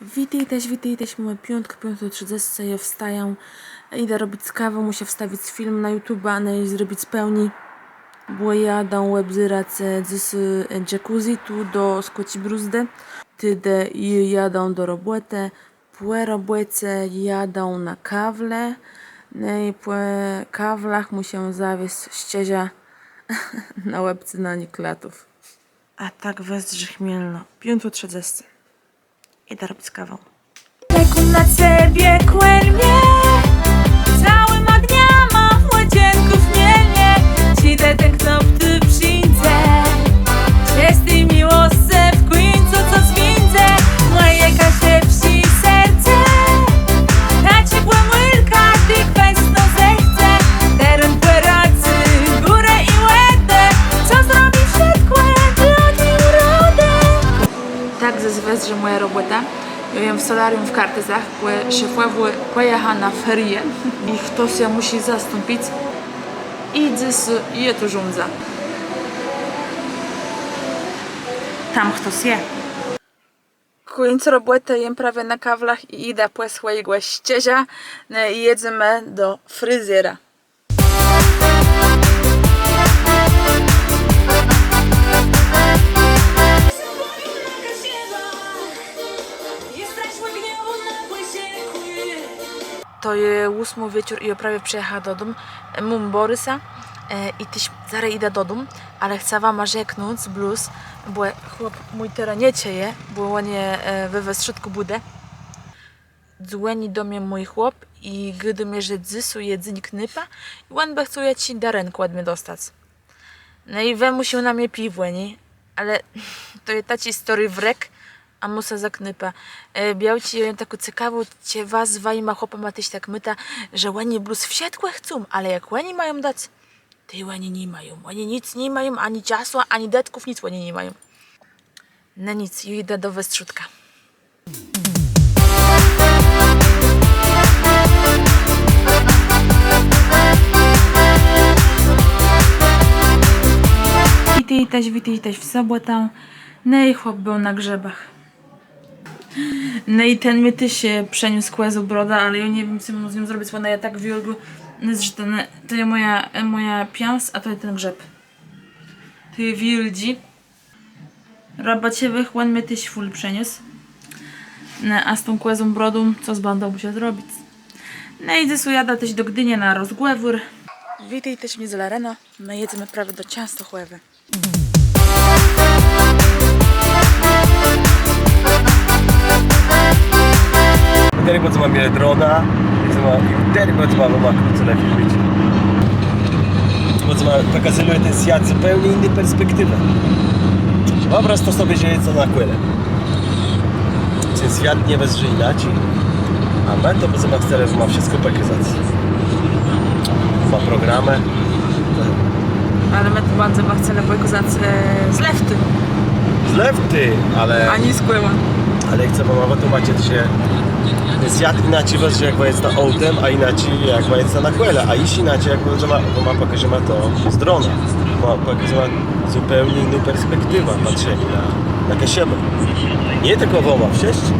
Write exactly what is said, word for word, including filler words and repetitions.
Witôjtaż, witôjtaż, mómë piątk, piątô trzëdzescë, jô wstôwóm. Jidã robic kawã, mùszã wstawic film na YouTube'a, no i zrobic pełni, bò jadã òbzerac, e, dzys, e, jacuzzi tu do Skòczi Brëzdë. Tedë jô jadã do robòtë, pò robòce jadã na kawle, no i pò kawlach mùszã zawiezc szczerza na òbcënanié klatów. A tak wëzdrzi Chmielno, piątô trzëdzescë. Jidã robic kawã. Czekóm na cebie, kòl mie, całyma dniama w òdżinkù w Chmielnie. Czedë ten knôp tu przińdze, czë z ti miłoscë w kùńcu cos wińdze. Mòje kaszëbsczé serce, ta cebie mùlka, të kwësno zechce. Terô pòradzë górë i lëdë, co zrobi wszëtkò dlô ti ùrodë. Tak dzys wëzdrzi mòja robòta. Jô jem w solarium w Kartuzach, bò szefòwô pòjacha na ferie i chtos jã mùszi zastąpic. I dzys jô tu rządzã. Tam chtos je. Kùńc robòtë, jem prawie na kawlach i jidã pò swòjégò szczerza, no i jedzemë do frizera. To je ósmô wieczór i jô prawie przëjacha dodóm. Móm Bòrisa, e, i téż zarô jidã dodóm, ale chcã wama rzeknąc blós, bò chłop mój terô nie czëje, bò òn je, e, we westrzódkù bùdë. Dzwòni do mie mój chłop i gôdô mie, że dzysô je Dzéń Knôpa i òn bë chcôł jaczi darënk òd mie dostac. No i wëmùsził na mie piwò, nié? Ale to je taczi stôri wrëk, a mùszã za knôpa. E, białczi, jô jem takô cekawô, czë wa z wajima chłopama téż tak môta, że òni blós wszëtkò chcą, ale jak òni mają dac, tej òni ni mają. Òni nick ni mają, ani czasu, ani dëtków, nick òni ni mają. No nick, jô jidã do westrzódka. Witôjtaż, witôjtaż w sobòtã. No i chłop béł na grzëbach. No i ten mie téż, e, przëniósł kòzą brodã, ale jô nie wiém, co móm z nią zrobic, bò òna je tak wiôlgô, no, że ten, to je mòja, e, mòja piãsc, a to je ten grzëb. Ten wiôldżi. Rëbôczi, òn mie téż fùl przëniósł. No, a z tą kòzą brodą cos bãdã mùsza zrobic. No i dzysô jadã téż do Gdini na rozgòwór. Witôjtaż, Niezela reno. Më jedzemë prawie do Czãstochòwë. Terô bãdzemë mielë drona, bãdzemë, terô bãdzemë wama krãcëlë filmiczi. Bãdzemë pòkazywelë ten swiat z zupełnie jinszej perspektiwë. Wëòbrazta so, że jidze na kòle. Ten swiat nie wëzdrzi jinaczi. A më to bãdzemë chcelë wama wszëtkò pòkazac. Wama programë. Ale më to bãdzemë chcelë pòkazac, e, z leftu. Z leftu, ale... A nié z kòła. Ale chcã wama wëtłómaczëc, że ten swiat jinaczi wëzdrzi, jak wa jedze autã, a jinaczi, jak wa jedze na kòle, a jesz jinaczi, jak wa, wama pòkôżemë to z drona. Wama pòkôżemë zupełnie jinszą perspektiwã patrzeniô na, na Kaszëbë. Nié tilkò wama, wszëtczim.